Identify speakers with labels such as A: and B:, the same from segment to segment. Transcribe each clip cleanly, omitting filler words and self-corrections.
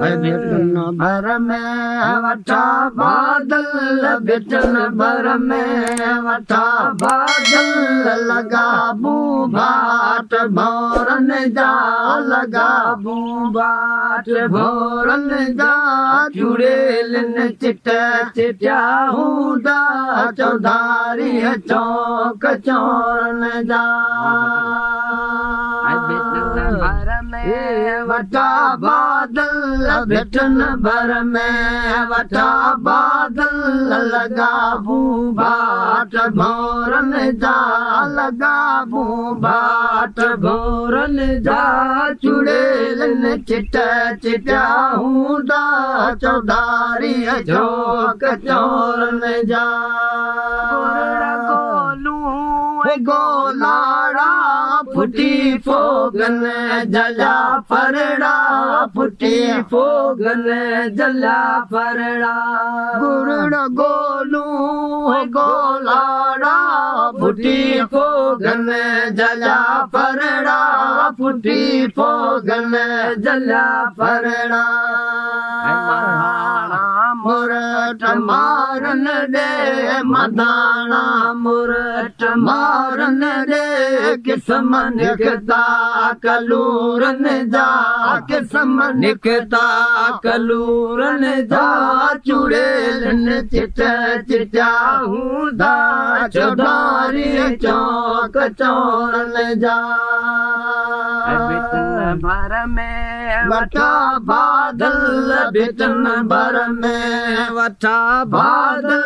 A: ڀٽن ڀر ۾ وٺا بادل، ڀٽن ڀر ۾ وٺا بادل، لڳا ڀاٽ ڀورن جا، لڳا ڀاٽ ڀورن جا، چڙيلن چٽ چٽيا هوندا چوڌاري چوڪ چورن جا.
B: ڀٽن ڀر ۾
A: وٺا بادل، ڀٽن ڀر ۾ وٺا بادل، لڳا ڀاٽ ڀورن جا، لڳا ڀاٽ ڀورن جا، چڙيلن چٽ چٽيا هوندا چوڌاري چوڪ چورن جا.
B: گولون
A: گولاڙا ڦٽي ڦوگن جلا فرڙا، ڦٽي ڦوگن جلا فرڙا، گرڙ گولون گولاڙا ڦٽي ڦوگن جلا فرڙا، ڦٽي ڦوگن جلا فرڙا. مرٽ مارن ڏي مداڻا، مرٽ مارن ڏي، قسم نڪتا ڪلورن جا، قسم نڪتا ڪلورن جا، چڙيلن چٽ چٽيا هوندا چوڌاري چوڪ چورن جا.
B: ڀٽن ڀر ۾
A: وٺا بادل، ڀٽن ڀر ۾ وٺا بادل،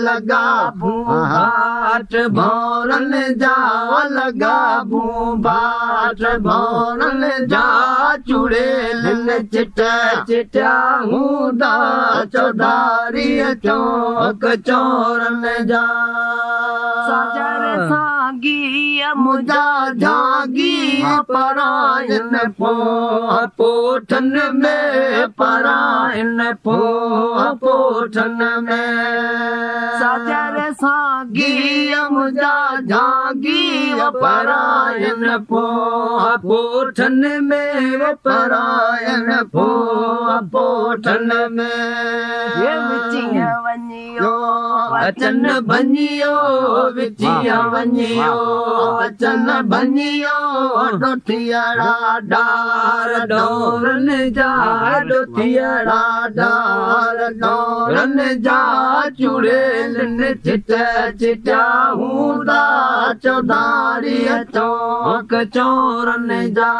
A: لڳا ڀاٽ ڀورن جا، لڳا ڀاٽ ڀورن جا، چڙيلن چٽ چٽيا هوندا چوڌاري چوڪ چورن جا.
B: ساجر سانگي
A: منهنجا جاگي پرائن پو پوٺن ۾، پرائن پو پوٺن ۾.
B: ساجر سانگي
A: منهنجا جاگي پرائن پو پوٺن ۾، پرائن پو پوٺن ۾.
B: وچيءَ وڃيو
A: اچن ڀڃيو، وچيءَ وڃيو اچن ڀڃيو، ڏوٿيئڙا ڊار ڏورن جا، ڏوٿيئڙا ڊار ڏورن جا، چڙيلن چٽ چٽيا هوندا چوڌاري چوڪ چورن جا.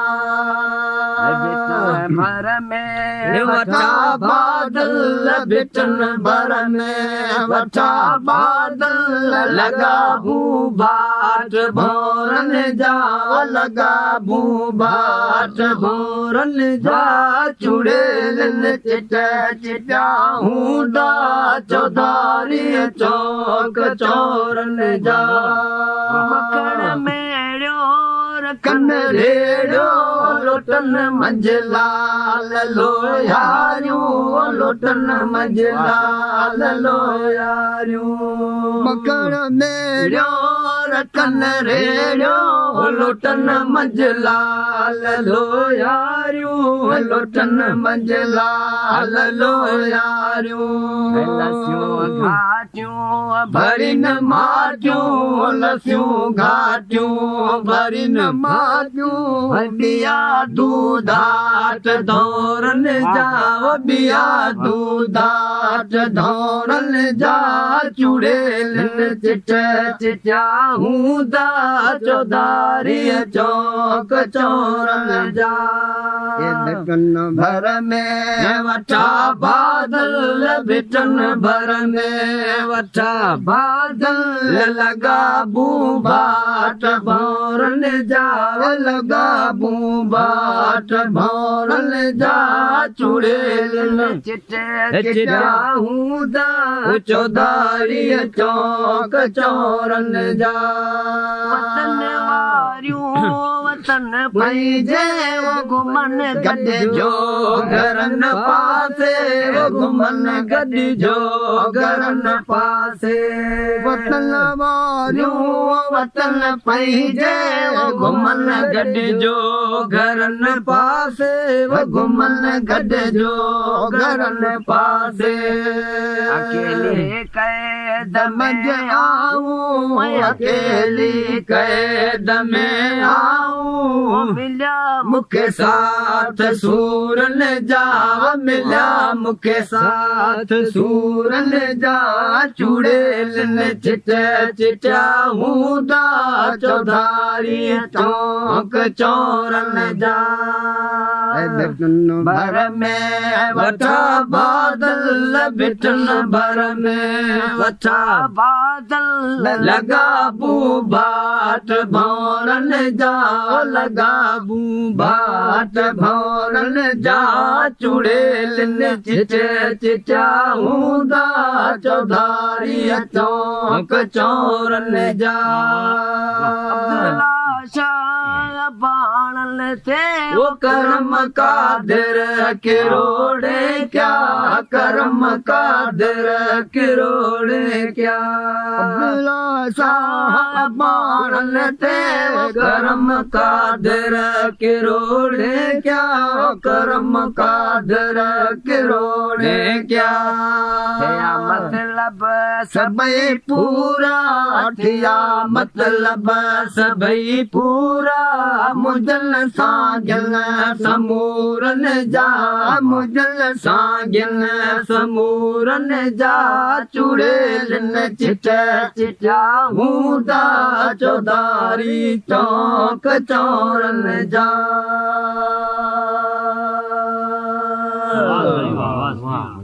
B: ڀٽن ڀر ۾
A: وٺا بادل، ڀٽن ڀر ۾ وٺا بادل، لڳا ڀاٽ ڀورن جا، لڳا ڀاٽ ڀورن جا، چڙيلن چٽ چٽيا هوندا چوڌاري چوڪ چورن جا.
B: مکڻ ميڙيو
A: ڪن ريڙيو، لوٽن منجهه لال لوهاريون، لوٽن منجهه لال لوهاريون. مکڻ ميڙيو رکن ريڙيو، لوٽن منجهه لال لوهاريون، لوٽن منجهه لال لوهاريون.
B: لسيون گهاٽيون
A: ڀرين ماٽيون، لسيون گهاٽيون ڀرين ماٽيون، ٻيا دوڌاٽ ڌورن جا، ٻيا دوڌاٽ ڌورن جا، چڙيلن چٽ چٽيا هوندا چوڌاري چوڪ چورن جا. ڀٽن ڀر ۾ وٺا بادل، ڀٽن ڀر ۾ وٺا بادل، لڳا ڀاٽ ڀورن جا، لڳا ڀاٽ ڀورن جا، چڙيلن
B: چٽ
A: چٽيا هوندا چوڌاري چوڪ چورن جا.
B: وطن واريون وطن
A: پنهنجي
B: گهمن
A: گڏجو گهرن پاسي، گهمن گڏجو گهرن پاسي. وطن واريون वतन पंहिंजे घुमन गॾिजो घरनि पासे, घुमन गॾिजो घरनि पासे।
B: अकेली क़ैद
A: में आऊं, अकेली क़ैद में आऊं,
B: मिलिया
A: मूंखे साथ सूरन जा, मिलिया मूंखे साथ सूरन जा। चूड़ेल चिट चिटा हूंदा चौधारी चौक चोरन जा। भर में वठा बादल, बिठन भर में वठा
B: बादल,
A: लगा बू बाट भौरन जा, लगा बू बाट भौरन जा। चूड़ेल चिट चिटा हूंदा चौधारी चौक चोरन जा।
B: अब्दुल्ला शाह बाणल ते
A: वो करम कादिर किरोड़े क्या, करम कादिर किरोड़े क्या। अब्दुल्ला शाह बाणल ते करम कादिर किरोड़े क्या, करम कादिर किरोड़े क्या।
B: मतलब
A: सबई पूरा थिया, मतलब सबई पूरा। मुजल सां समूरन जा, मुजल सां समूरन जा। चूड़ेल चिट चिटा हूंदा चौधारी चौक चोरन जा।
C: वाह वाह।